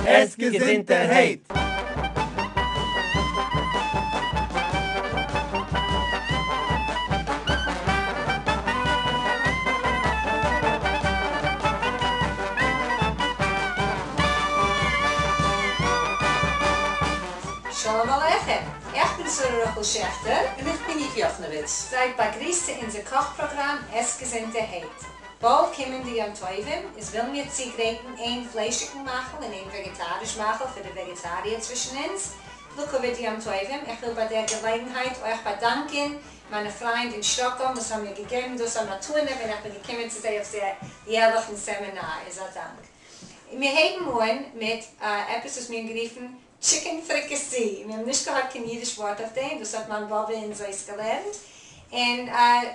עס געזונטערהייט! שלום עליכם! איך בין שרה רחל שעכטער. און איך בין איוו יאכנאוויץ. זייט באגריסט צו אונזער קאך פראגראם עס געזונטערהייט. באלד קומען די יום טובים, איז ווילן מיר צוגרייטן איין פליישיגן מאכל און איין וועגעטאריש מאכל פאר די וועגעטאריער צווישן אונז, לכבוד די יום טובים. איך וויל ביי דער געלעגנהייט אויך באדאנקען מיינע פריינד אין שטאקהאלם וואס האבן מיר געגעבן דאס א מתנה ווען איך בין געקומען צו זיי אויף זייער יערליכן סעמינאר, איז א דאנק. מיר הייבן אן מיט עפעס וואס מיר האבן גערופן chicken פריקאסי, מיר האבן נישט געהאט קיין אידיש ווארט אויף דעם, דאס האט מיין באבע אונז אויסגעלערנט, און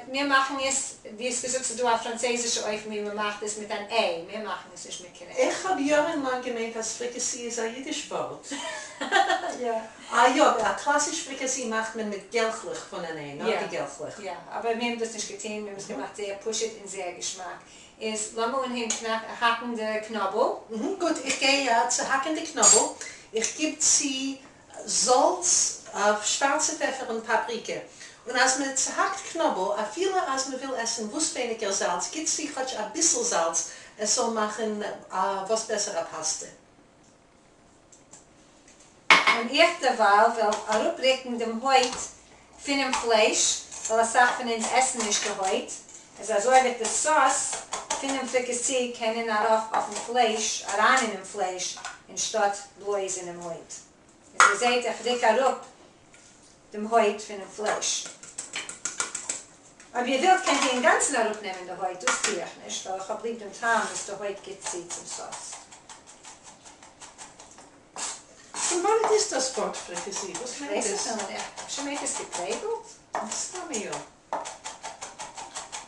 מיר מאכן עס, דו האסט געזאגט ס'איז דא א פראנצויזישע אופן ווי מ'מאכט עס מיט אן עי, מיר מאכן עס נישט מיט קיין עי. איך האב יארן לאנג געמיינט אז פריקאסי איז א אידיש ווארט. יא. אה יא, א קלאסיש פריקאסי מאכט מען מיט געלכלעך פון אן איי, נאר די געלכלעך. יא, אבער מיר האבן דאס נישט געטון, מיר האבן עס געמאכט זייער פשוט און זייער געשמאק. איז לאמיר אנהייבן האקן די קנאבל. גוט, איך גיי צוהאקן די קנאבל, איך גיב צו זאלץ, שווארצע פעפער און פאפריקע, און אז מען צוהאקט קנאבל, אפילו אז מען וויל עסן וואס ווייניגער זאלץ, גיט צו כאטש אביסל זאלץ, עס זאל מאכן וואס בעסער א פאסטע. און איך דערווייל וועל אראפרוקן דעם הויט פונעם פלייש, ווייל אסאך פון אונז עסן נישט די הויט, איז אזוי וועט די סאוס פונעם פריקאסי קענען ארויף אויפן פלייש, אריין אינעם פלייש, אנשטאט בלויז אינעם הויט. איז איר זעט איך רוק אראפ דעם הויט פונעם פלייש. אויב איר ווילט קענט איר אינגאנצן אראפנעמען די הויט, דאס טו איך נישט ווייל איך האב ליב דעם טעם וואס די הויט גיבט צו צום סאוס. פון וואנעט איז דאס ווארט פריקאסי? וואס מיינט עס? כ'ווייס נישט, אפשר מיינט עס געפרעגלט? מסתמא יא.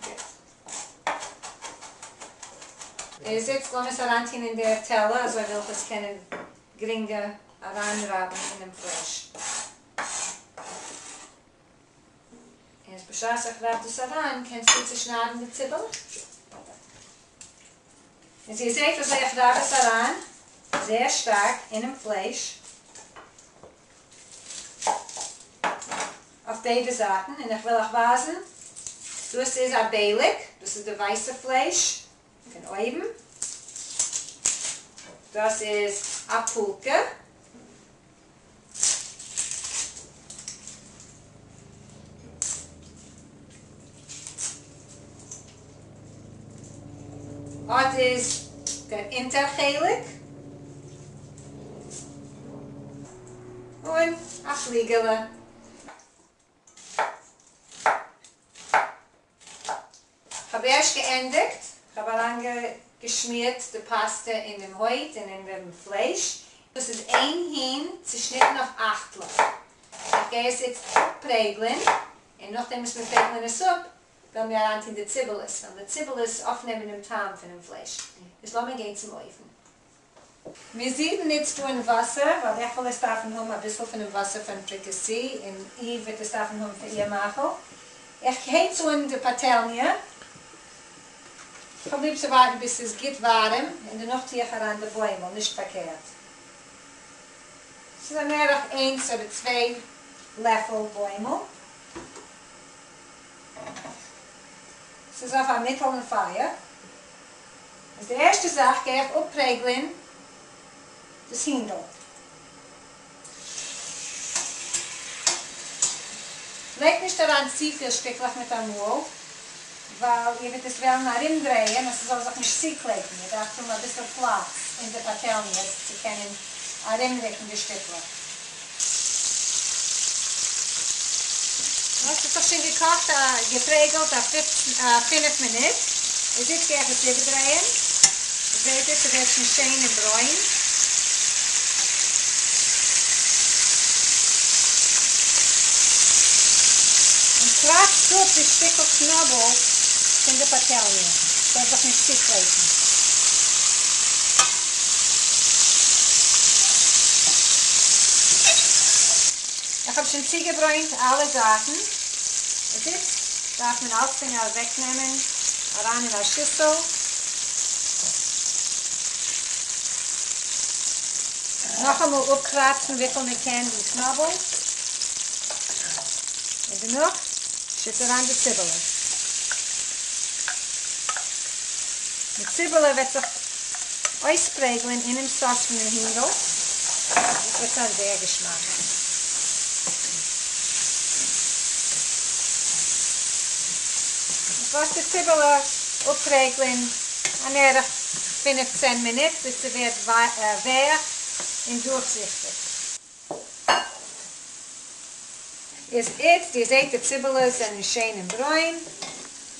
גוט. איז איצט לאמיר עס אריינטון אין דער טעלער אזוי וועל איך עס קענען גרינגער אריינרייבן אינעם פלייש. און בשעת איך רייב דאס אריין קענסטו צושניידן די ציבעלע. און איר זעט וויאזוי איך רייב עס אריין זייער שטארק אינעם פלייש אויף ביידע זייטן, און איך וויל אייך ווייזן, דאס איז א בייליק, דאס איז די ווייסע פלייש פון אויבן, דאס איז א פולקע. אט איז דער אונטער חלק, און א פליגעלע. כ'האב ערשט געענדיגט, כ'האב אריינגעשמירט די פאסטע אין דעם הויט און אין דעם פלייש, דאס איז איין הין צושניטן אויף אכטלעך, איך גיי עס איצט אפפרעגלען, און נאכדעם וואס מיר פרעגלען עס אפ, וועלן מיר אריינטון די ציבעלעס, וועלן די ציבעלעס אויפנעמען דעם טעם פונעם פלייש. איז לאמיר גיין צום אויוון. מיר זידן איצט אן וואסער, ווייל איך וועל עס דארפן האבן אביסל פונעם וואסער פון פריקאסי, און איוו וועט עס דארפן האבן פאר איר מאכל. איך הייץ אן די פאטעלניע. איך האב ליב צו ווארטן ביז ס'איז גוט ווארעם, און דערנאך טו איך אריין די בוימל, נישט פארקערט. ס'איז אן ערך איינס אדער צוויי לעפל בוימל. ס'איז אויף א מיטעלן פייער. איז די ערשטע זאך גיי איך אפפרעגלען דאס הינדל. לייגט נישט אריין צופיל שטיקלעך מיט אמאל, ווייל איר וועט עס וועלן ארומדרייען אז ס'זאל זיך נישט צוקלעפן, איר דארפט האבן אביסל פלאץ אין די פאטעלניע צו קענען ארומרוקן די שטיקלעך. נו, ס'האט זיך שוין געקאכט א געפרעגלט א פינף מינוט, איז איצט גיי איך עס איבערדרייען, זעהט איר ס'ווערט שוין שיין און ברוין. און קראצט אפ די שטיקל קנאבל פון די פאטעלניע, ס'זאל זיך נישט צוקלעפן. איך האב שוין צוגעברוינט אלע זייטן, איז איצט דארף מען אלצדינג אוועקנעמען אריין אין א שיסל. נאכאמאל אפקראצן וויפיל מען קען דעם קנאבל, און דערנאך שיט אריין די ציבעלע. די ציבעלע וועט זיך אויספרעגלען אינעם סאוס פון דעם הינדל, דאס וועט זיין זייער געשמאק. איך לאז די ציבעלע אפפרעגלען אן ערך פינף צען מינוט ביז ס'ווערט ווייך און דורכזיכטיג. איז איצט, איר זעט די ציבעלעס זענען שיין און ברוין,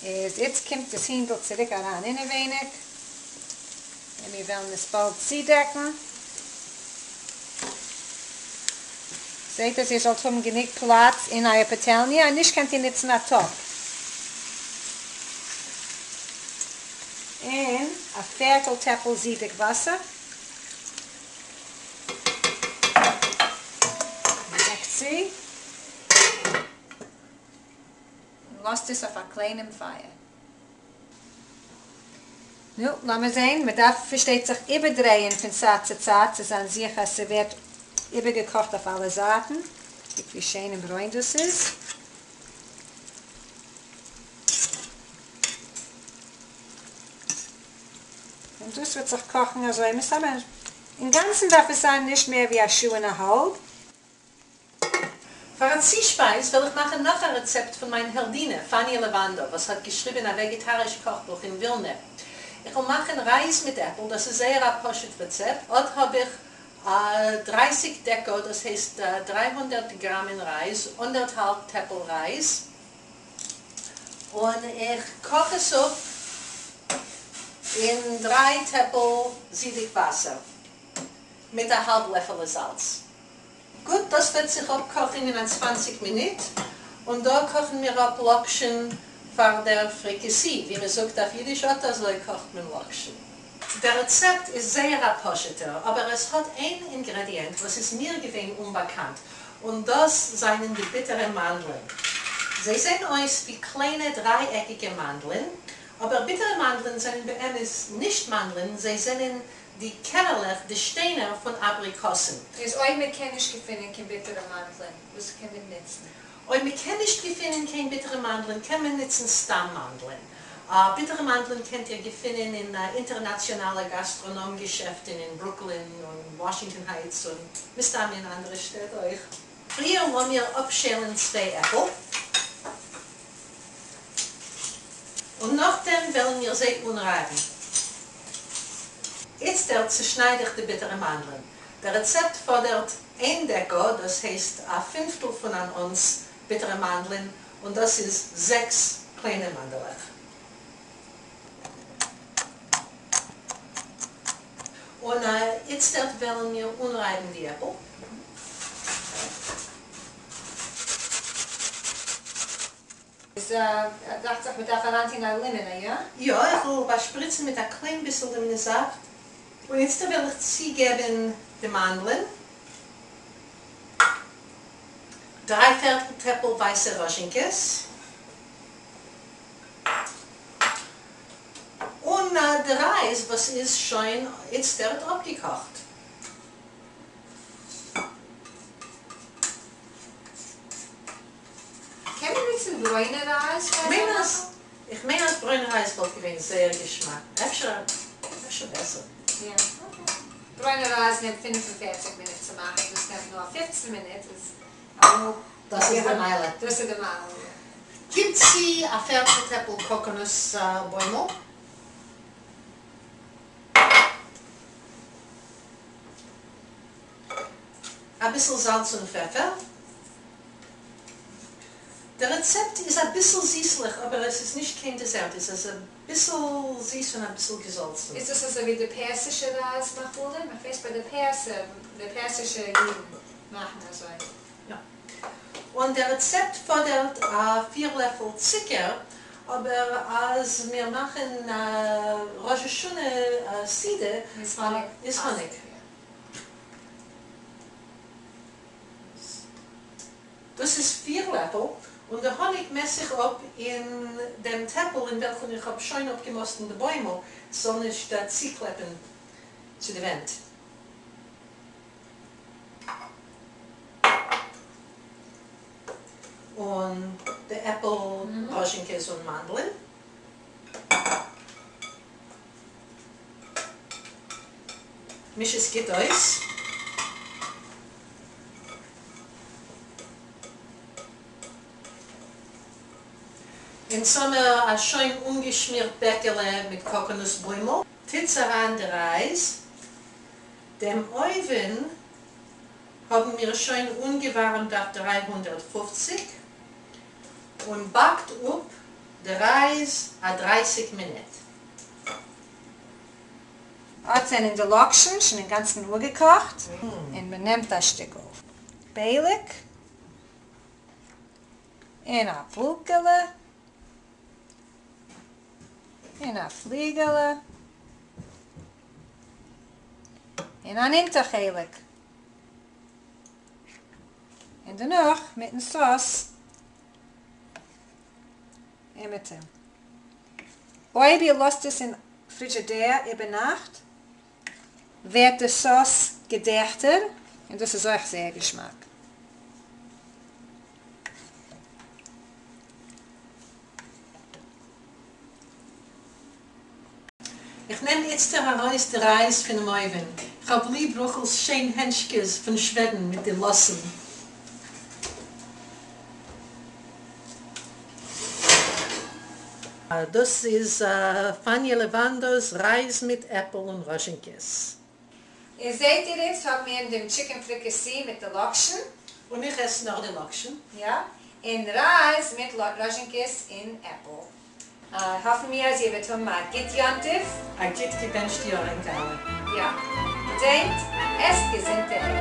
איז איצט קומט דאס הינדל צוריק אריין אינעווייניג, און מיר וועלן עס באלד צודעקן. זעט אז איר זאלט האבן גענוג פלאץ אין אייער פאטעלניע, אז נישט קענט איר נוצן א טאפ. און א פערטל טעפל זידיג וואסער. דעקט צו. און לאזט עס אויף א קליינעם פייער. נו, לאמיר זעהן, מען דארף פארשטייט זיך איבערדרייען פון צייט צו צייט צו זיין זיכער אז ס'ווערט איבערגעקאכט אויף אלע זייטן, קוק ווי שיין און ברוין דאס איז. און דאס וועט זיך קאכן אזוי מסתמא אינגאנצן דארף עס זיין נישט מער ווי א שעה און א האלב. פאר א צושפייז וועל איך מאכן נאך א רעצעפט פון מיין העלדינע, פאניע לעוואנדא, וואס האט געשריבען א וועגעטאריש קאכבוך אין ווילנע. איך וועל מאכן רייז מיט עפל, דאס איז זייער א פשוט רעצעפט, אט האב איך 30 דעקא, דאס הייסט 300 גראמען רייז, אנדערטהאלב טעפל רייז, און איך קאך עס אפ אין דריי טעפל זידיג וואסער מיט א האלב לעפעלע זאלץ. גוט, דאס וועט זיך אפקאכן אין א 20 מינוט, און דא קאכן מיר אפ לאקשן פאר דער פריקעסי, ווי מען זאגט אויף אידיש, אט אזוי קאכט מען לאקשן. דער רעצעפט איז זייער א פשוט'ער, אבער עס האט איין אינגרעדיענט וואס איז מיר געווען אומבאקאנט, און דאס זענען די ביטערע מאנדלען. זיי זעען אויס ווי קליינע דרייעקיגע מאנדלען, אבער ביטערע מאנדלען זענען באמת נישט מאנדלען, זיי זענען די קערעלעך, די שטיינער פון אבריקאסן. איז אויב מען קען נישט געפינען קיין ביטערע מאנדלען, וואס קען מען נוצן? אויב מען קען נישט געפינען קיין ביטערע מאנדלען קען מען נוצן סתם מאנדלען. ביטערע מאנדלען קענט איר געפינען אין אינטערנאציאנאלע גאסטראנאם געשעפטן אין ברוקלין און וואשינגטאן הייטס און מסתם אין אנדערע שטעט אויך. פריער לאמיר אפשיילן צוויי עפל און נאכדעם וועלן מיר זיי אנרייבן. איצטערט צעשנייד איך די ביטערע מאנדלען. דער רעצעפט פאדערט איין דעקא, דאס הייסט א פינפטל פון אן אונס ביטערע מאנדלען, און דאס איז זעקס קליינע מאנדעלעך. און איצטערט וועלן מיר אנרייבן די עפל. איז דאכט זיך מ'דארף אריינטון א לימענע, איא? יא, איך וועל באשפריצן מיט א קליין ביסל לימענע זאפט. און איצטער וועל איך צוגעבן די מאנדלען, דריי פערטל טעפל ווייסע ראזשינקעס, און די רייז וואס איז שוין איצטערט אפגעקאכט. קען מען נוצן ברוינע רייז פאר אזא מאכל? איך מיין אז ברוינע רייז וואלט געווען זייער געשמאק, אפשר אפשר בעסער. יא, okay. ברוינע רייז נעמט 45 מינוט צו מאכן, דאס נעמט נאר 15 מינוט, איז אמאל. דאס איז די מעלה. דאס איז די מעלה, יא. גיב צו א פערטל טעפל קאקאנוס בוימל. אביסל זאלץ און פעפער. דער רעצעפט איז אביסל זיסליך אבער עס איז נישט קיין דעזערט, עס איז אביסל זיס און אביסל געזאלצן. איז דאס אזוי ווי די פערסישע רייז מאכלים? איך ווייס ביי די פערסער, די פערסישע אידן מאכן אזוי. יא. און דער רעצעפט פאדערט א פיר לעפל צוקער, אבער אז מיר מאכן ראש השנה סעודה איז האניג. דאס איז פיר לעפל, און די האניג מעס איך אפ אין דעם טעפל אין וועלכן איך האב שוין אפגעמאסטן די בוימל, ס'זאל נישט צוקלעפן צו די ווענט. און די עפל, ראזשינקעס און מאנדלען. מיש עס גוט אויס. אונז האמיר א שוין אנגעשמירט בעקעלע מיט קאקאנוס בוימל. טוטס אריין די רייז. דעם אויווען האבן מיר שוין אנגעווארעמט אויף 350 און באקט אפ די רייז א 30 מינוט. אט זענען די לאקשן שוין אינגאנצן אפגעקאכט, און מען נעמט א שטיקל בעליק און א בולקעלע און א פליגעלע און אן אונטער-חלק, און דערנאך מיטן סאוס אינמיטן. אויב איר לאזט עס אין פרידזשידער איבערנאכט ווערט די סאוס געדעכטער און דאס איז אויך זייער געשמאק. איך נעם איצטער ארויס די רייז פונעם אויווען. כ'האב ליב רחל'ס שיין הענטשקעס פון שוועדן מיט די לאסן. דאס איז פאניע לעוואנדא'ס רייז מיט עפל און ראזשינקעס. איר זעהט איר איצט האבן מיר דעם טשיקען פריקעסי מיט די לאקשן. און איך עס נאר די לאקשן. יא. און רייז מיט ראזשינקעס און עפל. האפן מיר אז איר וועט האבן א גוט יום טוב. א גוט געבענטשט יאר ענק אלע. יא. געדענקט, עסט געזונטערהייט.